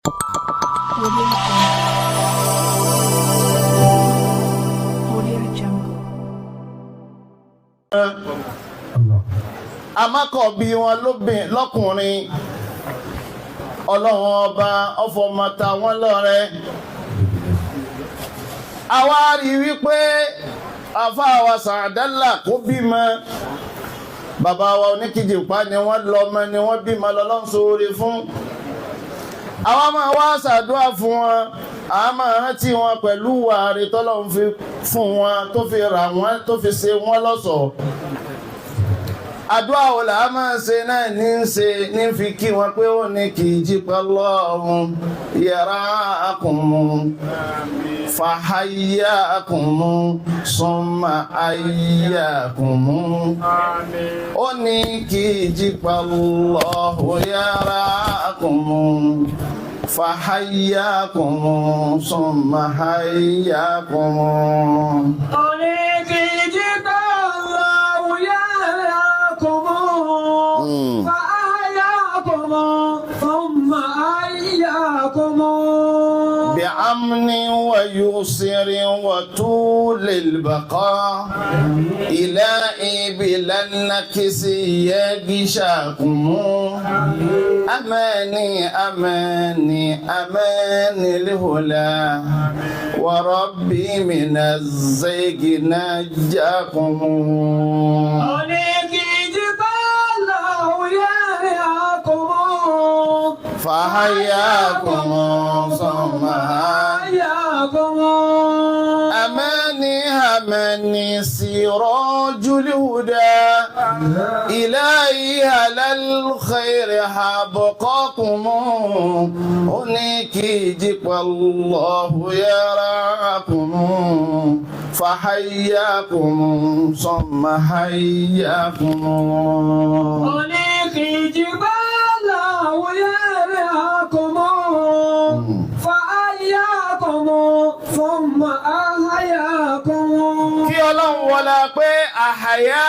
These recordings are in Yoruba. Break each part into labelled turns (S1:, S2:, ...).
S1: Audio Jungle. Audio Jungle.
S2: Amákọ̀bí wọn lóbìn lọ́kùnrin, Ọlọ́run Ọba ọfọmọta wọn lọ́rẹ. Àwa rí wípé àfáàwà Sàdálà kó bímọ. Bàbá wa oníkìjìpá ni wọ́n lọ́mọ ni wọ́n bímọ lọ́lọ́run sóore fún. Àwa máa wá ṣàdúrà fún wọn, a máa rántí wọn pẹ̀lú wàárí tọ́lọ́run fi fún wọn, tó fi rà wọ́n, tó fi ṣe wọ́n lọ́ṣọ̀ọ́. Àdúrà wo là á máa ṣe náà ní í ṣe ní fi kí wọn pé ó ní kì í jí pẹ́ lọ́rùn yàrá àkùnmù fàáyà àkùnmù sọmọ ayé àkùnmù. Ó ní kì í jí pẹ́ lọ́rùn yàrá àkùnmù fàáyà àkùnmù sọmọ ayé àkùnmù.
S3: Oníkìjìkà Allahu yarakum فأحياكم ثم أحياكم.
S2: بأمن ويسر وطول البقاء إلهي بلا النكس يغشاكم. أماني أماني أماني الهلا وربي من الزيغ نجاكم.
S3: Oníkìjìkà Allahu yarakum
S2: فحياكم ثم
S3: أحياكم.
S2: أماني أماني سراج الهدى إلهي على الخير حبقاكم. هنيك والله يراكم فحياكم ثم حياكم.
S3: Oníkìjìkà Allahu yarakum فأحياكم ثم أحياكم.
S2: Kí Ọlọ́run wọlá pé àhàyá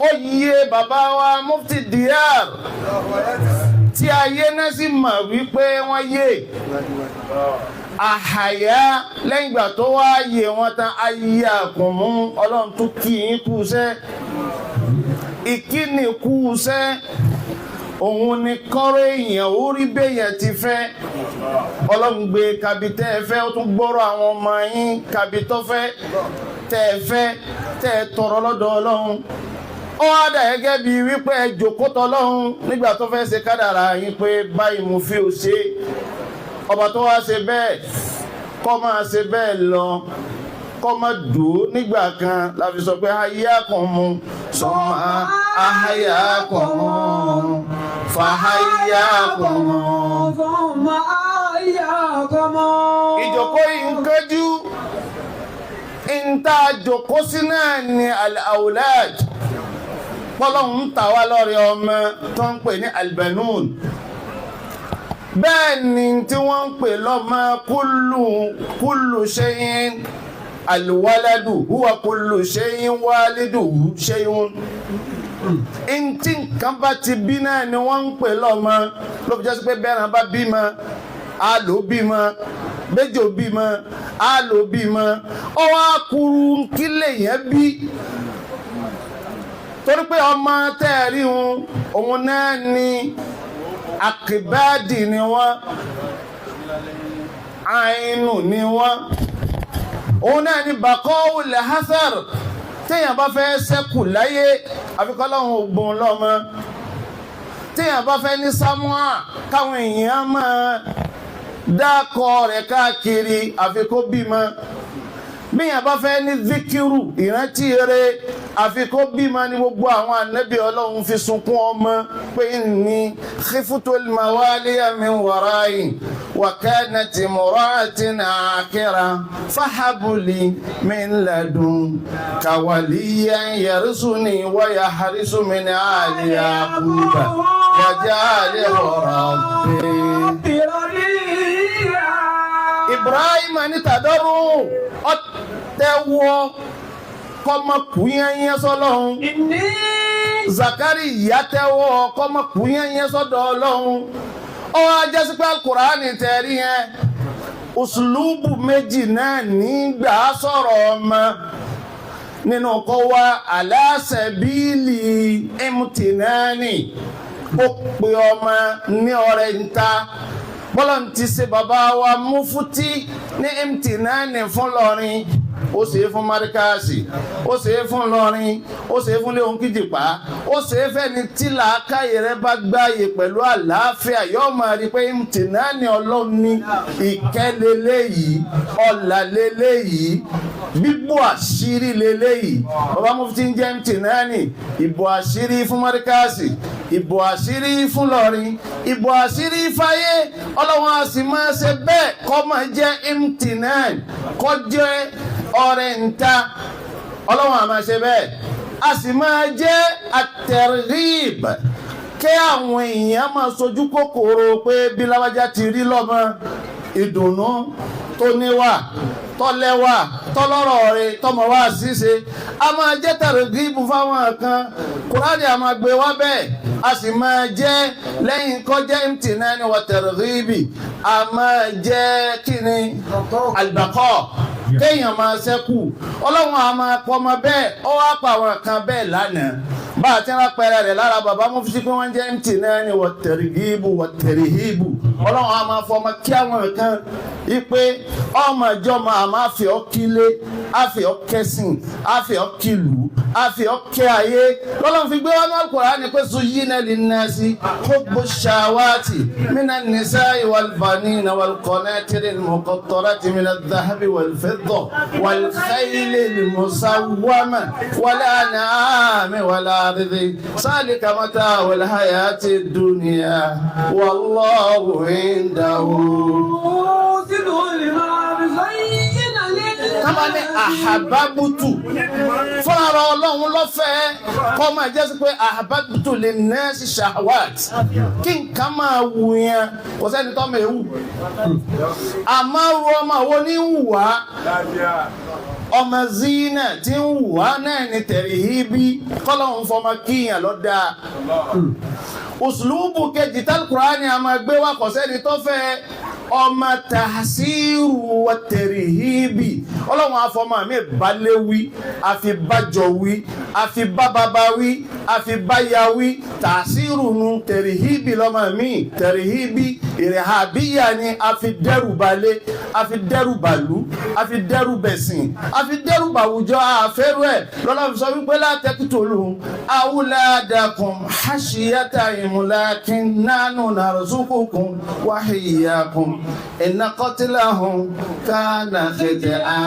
S2: ó yẹ bàbá wa Mufti Diyar tí ayé náà sì mọ̀ wípé wọ́n yé àhàyá lẹ́yìn ìgbà tó wá yé wọn tán ayé àkùnmú. Ọlọ́run tún kí yín kú iṣẹ́. Ìkíni kú iṣẹ́ òun ni kọ́rọ̀ èèyàn ó rí béèyàn ti fẹ́. Ọlọ́run gbé kabitẹ́ ẹ fẹ́, ó tún gbọ́rọ̀ àwọn ọmọ yín kabitọ́ fẹ́ tẹ́ ẹ fẹ́ tẹ́ ẹ tọrọ lọ́dọ̀ Ọlọ́run. Ó wá dà gẹ́gẹ́ bíi wípé ẹ jòkó tọlọ́run nígbà tó fẹ́ ṣe kádàrá yín pé báyìí mo fi ò ṣe. Ọba tó wá ṣe bẹ́ẹ̀ kọ́ máa ṣe bẹ́ẹ̀ lọ, kọ́ máa dùn ó nígbà kan la fi sọ pé ayé àkànmú sọmọ ahayà àkànmú fàáyà àkànmú.
S3: ثم أحياكم.
S2: Ìjòkó yìí ń kánjú ń tá a jòkó sí náà ní al-awlad. Pọ́lọ́hún ń tà wá lọ́rẹ̀ ọmọ tó ń pè ní albanun. Bẹ́ẹ̀ ni tí wọ́n ń pè lọ́mọ kullu kullu shay'in alwaladu huwa kullu shay'in waliduhu shay'un. Ntí nǹkan bá ti bí náà ni wọ́n ń pè lọ́mọ. Ló fi jẹ́ sí pé bẹ́ẹ̀ náà bá bímọ, á lò bímọ, méjò bímọ, á lò bímọ. Ó wá kúrú kílè yẹn bí torí pé ọmọ tẹ́ẹ̀rí hun òun náà ni àkìbáàdì ni wọ́n, àìnù ni wọ́n, òun náà ni bàkọ́wù lẹ́hásàr. Téèyàn bá fẹ́ ṣẹ́kù láyé, àfikọ́lọ́hún ògbón lọ́mọ. Téèyàn bá fẹ́ ní sámúà káwọn èèyàn máa dákọ rẹ̀ káàkiri, àfi kó bímọ. Bíyàn bá fẹ́ ní zikiru ìrántí rẹ̀, àfi kó bímọ. Ní gbogbo àwọn ànábì Ọlọ́run fi sunkún ọmọ pé ní khifutul mawaliya min warai wa kanat imra'atin akira fahabuli min ladunka waliyan yarisuni wa yahrisu min ali Yaquba waj'alhu rabbi. Ibrahim ní tàdọ́rù ọ̀tẹ̀wọ́ kọ́mọ kúnyẹ́yẹ́ sọ́lọ́hún.
S3: Inni
S2: Zakari ìyá tẹ́wọ́ kọ́mọ kúnyẹ́yẹ́ sọ́dọ̀ Ọlọ́hun. Ó wá jẹ́ sí pé Al-Kùránì tẹ̀rí yẹn, uslubu méjì náà nígbà sọ̀rọ̀ ọmọ nínú kọ́ wá ala sabili imtinani, ó pe ọmọ ní ọrẹ níta. Bọ́lá ti ṣe bàbá wa Mufti ní imtinani fún lọ́rin, ó ṣe é fún Marikasi, ó ṣe é fún lọ́rin, ó ṣe é fún Léon Kíjìpá, ó ṣe é fẹ́ni tí làákàyè rẹ bá gbáyè pẹ̀lú àlàáfíà, yóò máa rí i pé imtinani Ọlọ́run ní ìkẹ́ leléyìí, ọ̀là leléyìí, bíbò àṣírí leléyìí. Bàbá Mufti ń jẹ́ imtinani, ìbò àṣírí fún Marikasi, ìbò àṣírí fún lọ́rin, ìbò àṣírí fáyé. Ọlọ́run a sì máa ṣe bẹ́ẹ̀ kọ́ máa jẹ́ imtinan, kọ́ jẹ́ ọrẹ ńta. Ọlọ́run a máa ṣe bẹ́ẹ̀, a sì máa jẹ́ at-targhib, kí àwọn èèyàn máa sojú kòkòrò pé bí láwájá ti rí lọ́mọ, ìdùnnú tó níwà, tọ́lẹ́wà, tọ́lọ́rọ̀ rẹ̀, tọmọ wá ṣíṣe, a máa jẹ́ targhib fáwọn kan. Kùránì a máa gbé wá bẹ́ẹ̀, a sì máa jẹ́ lẹ́yìn kọjá imtinani wa targhibi, a máa jẹ́ kíni? Al-baqa, kéèyàn máa ṣẹ́kù. Ọlọ́run a máa pọ̀ ọmọ bẹ́ẹ̀, ó wá pa àwọn kan bẹ́ẹ̀ lánàá, bá a ti ń rápẹrẹ rẹ̀ lára bàbá Mufti pé wọ́n jẹ́ imtinani wa targhibu wa tarhibu. Ọlọ́run a máa fọmọ kí àwọn kan ipe ọmọ ìjọba a máa fi ọ́ kílé, a fi ọ́ kẹ́sìn, a fi ọ́ kìlú, a fi ọ́ kẹ́ ayé. Lọ́lọ́run fi gbé wọn náà Al-Qur'ani pé zuyyina linnasi hubbu shawati minan nisa'i wal banina wal qanatiri al-muqattarati minadh dhahabi wal fidda wal khayli al-musawwama wal an'ami wal ardi zalika mata'ul hayati dunya wallahu indahu. Tábà ní ahababutu fúnra Ọlọ́run lọ́fẹ̀ẹ́ kọ́ máa jẹ́ sí pé ahababutu lè nẹ́ẹ̀sì shahwat, kí nǹkan máa wù yẹn, kò sẹ́ni tó máa wù. Àmọ́ ru ọmọ wo ní wù wá? Ọmọ zina tí ń wù wá náà ní tẹ̀rìhíbí, kọ́lọ́hún fọmọ kíyàn lọ́dà. Uslubu kejì tálkùránì a máa gbé wá, kò sẹ́ni tó fẹ́ ọmọ tàṣírù wa tẹ̀rìhíbì. Ọlọ́run afọmọ mi balẹ̀ wí, àfi bájọ wí, àfi bá bàbá wí, àfi báya wí. Tàṣírù nu tẹ̀rìhíbì lọ́mọ mi, tẹ̀rìhíbì ìrìhàbíyà ni, àfi dẹ́rù balẹ̀, àfi dẹ́rù bàlú, àfi dẹ́rù bẹ̀sìn, àfi dẹ́rù bàwùjọ àfẹ́rù ẹ̀. Lọ́lọ́run sọ wípé látẹ́kítòlù awúládàkùn hàṣíyàtà ìmúlákin nánú nàrùsùkùkùn wáhìyàkùn ìnákọ́tìláhùn kánà kẹjẹ á.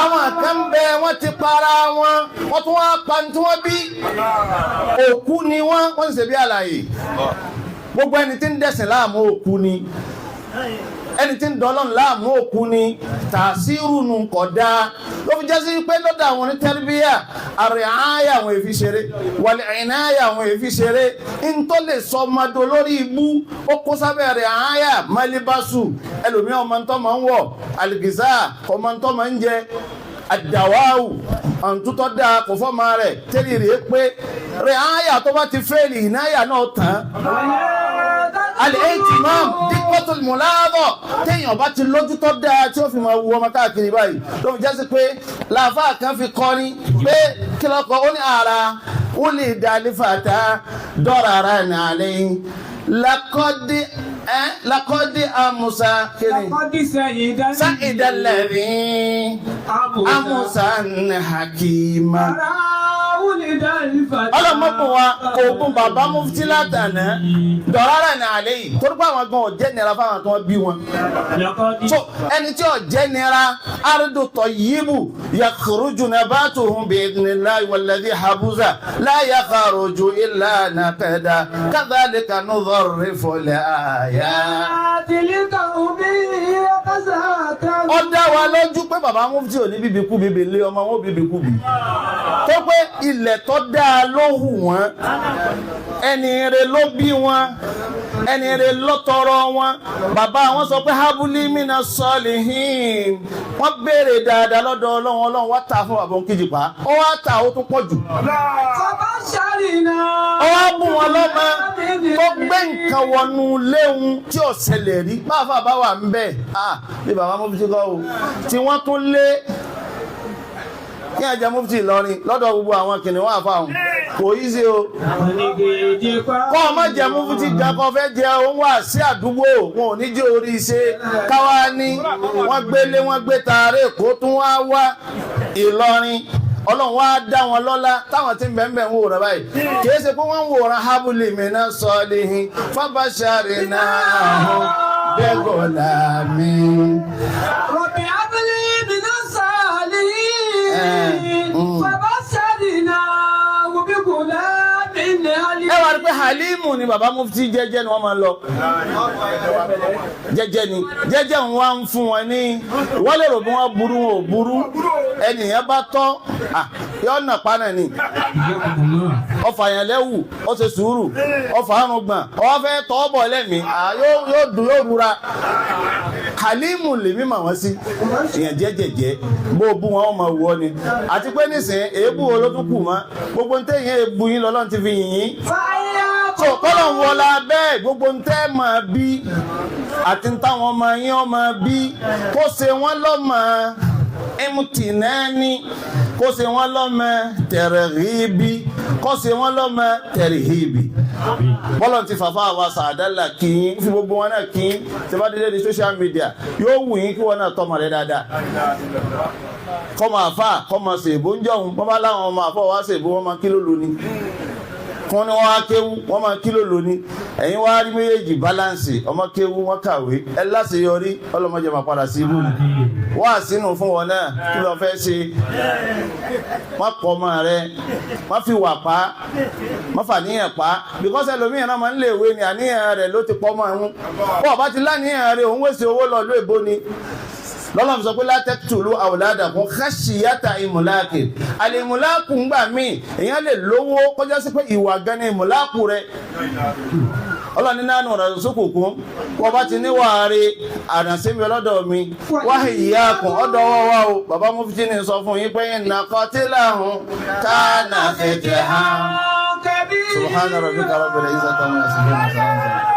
S2: Àwọn kan bẹ, wọ́n ti para wọn, wọ́n tún wá pa ní tí wọ́n bí. Òkú ni wọ́n, wọ́n sì ṣe bí àlàyé. Gbogbo ẹni tí ń dẹ̀sìn láàmú, òkú ni. Ẹni tí ń dọ́lọ́n láàmú, òkú ni. Tàṣírù nù kọ̀ dáa, ló fi jẹ́ sí pé lọ́dọ̀ àwọn onítẹ́rìbíyà, àrẹ̀áyà àwọn èfi ṣeré, wàlẹ̀ ìnáyà àwọn èfi ṣeré. Ntọ́ lè sọ ọmọdé lórí ibú, ó kó sábẹ́ rẹ̀áyà malibasu. Ẹlòmíràn, ọmọ ntọ́ máa ń wọ̀ àlìgìsá, ọmọ ntọ́ máa ń jẹ àdàwáwù, àǹtútọ́ dáa kò fọ́ máa rẹ̀ tẹ́lẹ̀ rèé pé rẹ̀áyà tó bá ti fẹ́ẹ̀lì, ìnáyà náà tán. Al-ihtimam dípọ́tò mùláàbọ̀, téèyàn bá ti lójútọ́ dáa tí ó fi máa wu ọmọ káàkiri báyìí, ló fi jásí pé làáfàá kan fi kọrin pé kí lọ́kọ̀ ó ní ara ó lè dalí fàtà dọ́rara nàlẹ́ lakọ́dí ẹ́ lakọ́dí amusa kiri sáìdálẹ́rì amusa hakima. Ọlọ́mọ́bùn wa kò bùn bàbá Mufti látànà dọ̀rọ̀rà ní àlẹ́ yìí, torí pé àwọn gan ọ̀jẹ́ nira fáwọn tó wọ́n bí wọn. So ẹni tí ọ̀jẹ́ nira ardu tayyibu yakhruju nabatuhum bi'idhnillahi walladhi habuza la yakhruju illa nakada kadhalika nudharrifu al-ayat. Ó dá wa lójú pé bàbá Mufti ò ní bíbí kú bíbí lé ọmọ wọn bíbí kú bí, tó pé ilẹ̀ tó dáa ló hù wọ́n, ẹni rẹ̀ ló bí wọn. Ẹni rẹ̀ lọ́tọ̀rọ̀ wọn. Bàbá wọn sọ pé habuli mina salihin. Wọ́n béèrè dáadáa lọ́dọ̀ Ọlọ́run. Ọlọ́run wá tà fún bàbá òǹkejìpá. Ó wá tà, ó tún pọ̀ jù.
S3: فبشرناه
S2: Ó wá bùn wọn lọ́mọ tó gbé nǹkan wọnú léwu tí ò ṣẹlẹ̀ rí. Báfa bá wà ń bẹ̀, ah, bí bàbá mufti kọ́ o, tí wọ́n tún lé kí ẹ̀jẹ̀ mufti Ìlọrin lọ́dọ̀ gbogbo àwọn kìnìún àfa òun kò yí sí o. Kọ́ ọ má jẹ mufti gan, kọ́ fẹ́ jẹ òun wà sí àdúgbò, wọn ò ní jẹ́ orí ṣe káwá ní wọ́n gbélé, wọ́n gbé taaré kó tún wá wá Ìlọrin. Ọlọ́run wá dá wọn lọ́lá táwọn tí ń bẹ̀ ń bẹ̀ ń wòran báyìí. Kìí ṣe pé wọ́n ń wòran. Habuli mina salihin fabasharinahu bigulamin.
S3: رب هب لي من الصالحين. فبشرناه بغلام عليم.
S2: Ẹ wá rí pé Halimu ni baba mufti. Jẹ́jẹ́ ni wọ́n máa ń lọ, jẹ́jẹ́ ni jẹ́jẹ́ ń wá ń fún wọn ní. Wọ́n lè rò bí wọ́n burú, wọn ò burú. Ẹnìyẹn bá tọ́ yọ nà pánà ni ọfà yẹn lẹ́wù, ó ṣe sùúrù, ọfà àrùn gbọ̀n, ọwọ́ fẹ́ tọ́ bọ̀ lẹ́mìí, yóò dùn, yóò rura. Halimu lèmi mà wọ́n sí èèyàn jẹ́jẹ̀jẹ́. Bó o bú wọn, wọ́n máa wọ ni. Àti pé nísìnyí, èébú wo ló tún kù mọ́? Gbogbo ní téèyàn èébú yín lọ́lọ́run ti fi yìn yín.
S3: فإياكم
S2: Tó kọ́lọ̀ ń wọlá bẹ́ẹ̀, gbogbo ń tẹ́ máa bí àti táwọn ọmọ yín ọmọ bí, kó ṣe wọ́n lọ́mọ imtinani, kó ṣe wọ́n lọ́mọ tẹ̀rẹ̀híbi, kó ṣe wọ́n lọ́mọ tẹ̀rẹ̀híbi. Bọ́lọ̀ ti fàfà wa sàdálà kìín fi gbogbo wọn náà kìín tí bá dédé di social media, yóò wù yín kí wọn náà tọmọ rẹ dáadáa, kọ́mọ àfà, kọ́mọ ṣèbó ń jọ̀hún. Bọ́bá láwọn ọmọ àfọ̀ wá ṣèbó, wọn máa kí ló lóní kún ní wọn á kéwú, wọn máa kí ló lóní. Ẹ̀yin wá rí méjèèjì balance, ọmọ kéwú, wọn kàwé, ẹ láṣeyọrí. Ọlọ́mọdé máa padà sí ibú wá sínú fún wọn náà. Kí ló fẹ́ ṣe? Má pọ̀ ọmọ rẹ, má fi wà pa, má fàníyàn pa, because ẹlòmíràn náà máa ń lè wé ni àníyàn rẹ ló ti pọ̀ mọ́ ẹ̀hún. Bọ́ ọba ti láníyàn rẹ, òun wèsì owó lọ ló èbó ni. Lọ́lọ́run sọ pé látẹ́tùlú àwòládàkùn káṣíyàtà ìmùláàkì àlèmùláàkù. Ń gbà míì, èèyàn lè lówó kọjá sí pé ìwà gan ni ìmùláàkù rẹ. Ọlọ́ni nánú ọ̀rọ̀ sókùnkùn wọ́n bá ti níwàárí àdànsími ọlọ́dọ̀ mi wáhì ìyá kùn ọ̀dọ̀ ọwọ́ wa o. Bàbá mufti ní sọ fún yín pé ìnàkọ́tíláhùn kánà fẹ̀jẹ̀ hàn.
S3: كبير.
S2: Subhana rabbika rabbil izzati amma yasifun.